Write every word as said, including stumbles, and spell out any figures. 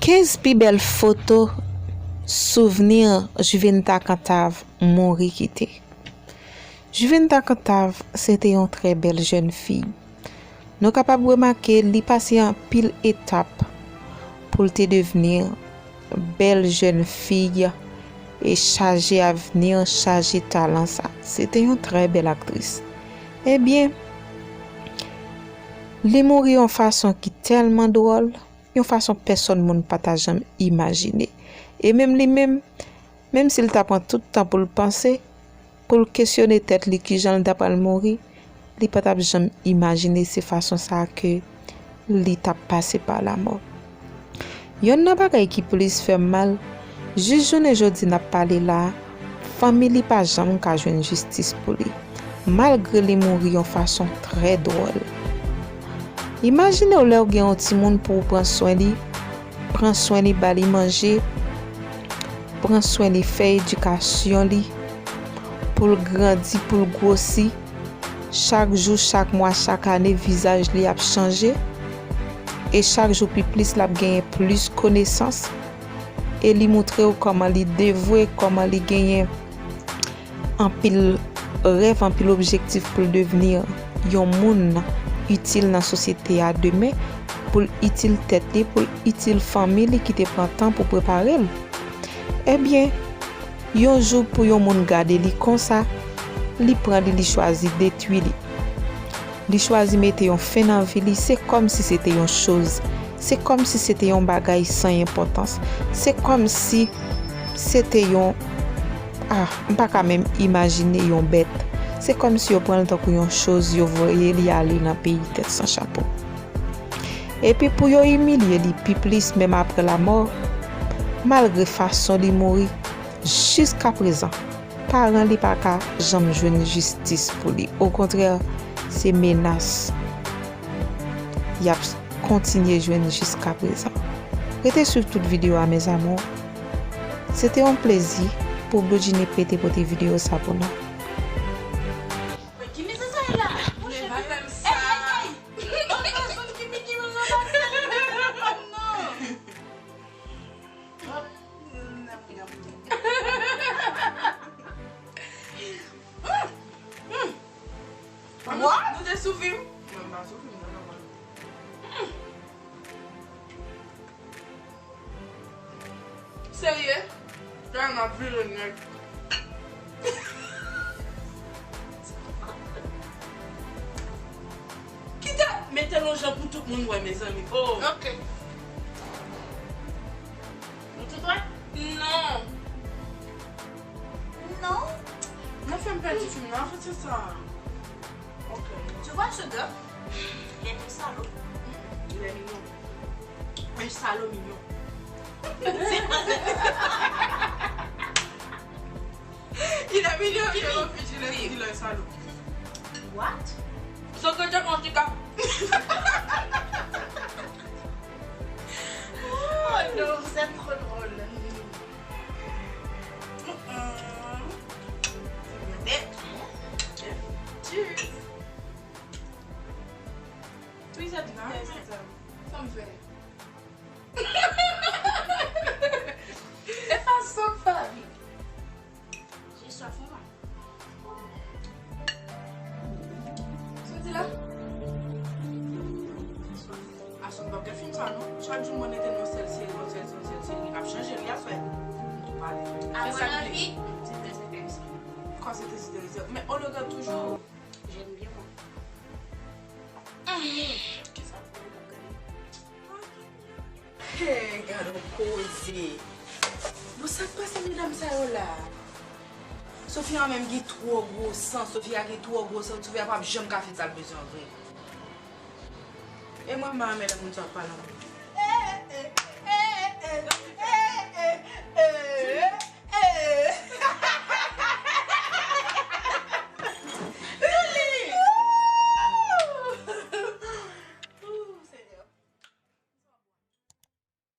Kenz pi bèl foto souvni Juvinta Cantave mouri kite. Juvinta Cantave se te yon trè bèl jèn fi. Nou kapab remake li pase anpil etap pou l te devni bèl jèn fi e chaje avni, chaje talan sa. Se te yon trè bèl aktris. Ebyen, li mouri yon fason ki tèlman dwòl, yon fason pèsonn moun pa ta janm imajine. E menm li menm, menm si l ta pran tout tan pou l panse, pou l kesyone tèt li kijan l ta pral mouri, li pa t ap janm imajine se fason sa a ke li t ap pase pa lamò. Yonn nan bagay ki plis fè m mal, jis jounen jodi n ap pale la a, fanmi li pa janm ka jwenn jistis pou li, malgre li mouri yon fason trè dwòl. Imajine w lè w gen yon timoun pou w pran swen li, pran swen li, ba li manje, pran swen li, fè edikasyon li, pou l grandi, pou l gwosi. Chak jou, chak mwa, chak ane, vizaj li ap chanje. E chak jou pi plis, l ap genyen plis konesans. E li montre w kòman li devwe, kòman li genyen anpil rèv, anpil objektif pou l devni yon moun itil nan sosyete a demen, pou l itil tèt li, pou l itil fanmi li ki te pran tan pou prepare l. Ebyen, yon jou pou yon moun gade li konsa, li pran li, li chwazi detwi li. Li chwazi mete yon fen nan vi li, se kòmsi se te yon choz, se kòmsi se te yon bagay san enpòtans, se kòmsi se te yon, ah, m pa ka menm imajine yon bèt. Se kòmsi yo pran l tankou yon choz, yo voye li ale nan peyi tèt san chapo. Epi pou yo imilye li pi plis, menm apre lamò, malgre fason li mouri, jiskaprezan, paran li pa ka janm jwenn jistis pou li. Okontrè, se menas y ap kontinye jwenn jiskaprezan. Rete swiv tout videyo a, mes amours. Se te yon plezi pou Blue Jean Pete pote videyo sa pou nou. Ki mizè sa ye la? Monchè, pa fè m sa. Ey, ey, ey. Yon gason ki piki moun nan pase. Non. Hop. What? Nou te sou fim? Mwen pa sou fim, non, non, non. Serye? Kay m ap vire nèt. Kite mete l yon jan pou tout moun wè, mezanmi. Oh. Ok. Nou tout wè? Non. Non. Nan fè m pèdi fim nan, an fèt, se sa. Ok. Tu vois ce gars? Il est tout salaud. Il est mignon. Un salaud mignon. C'est pas... Il est mignon, il est, il est, il est salaud. What? Ce que tu penses, Tika? Oh non, vous êtes trop drôle. Mm-mm. Cheers. Twizè di tèks sa. Sa m fè? E pa sa m fè. J'ai soif, maman. Soti la. Asou m p ap gad fim sa non. Chak jou mwen rete nan sèl seri, nan sèl seri, sèl seri. M ap chanje ri aswè. M tou pale. À mon avis, c'est très intéressant. Quoi, c'est très intéressant? Mais on regarde toujours. J'aime bien, moi. Kisa pou mwen ap gade? Hey, gad on koze. Bon, sa k pase medam sa yo la? Sofia menm gen twò gwo san, Sofia gen twò gwo san, Sofia p ap janm ka fè sa l bezwen an vre. E mwen, m pa renmen lè moun sa ap pale anpil.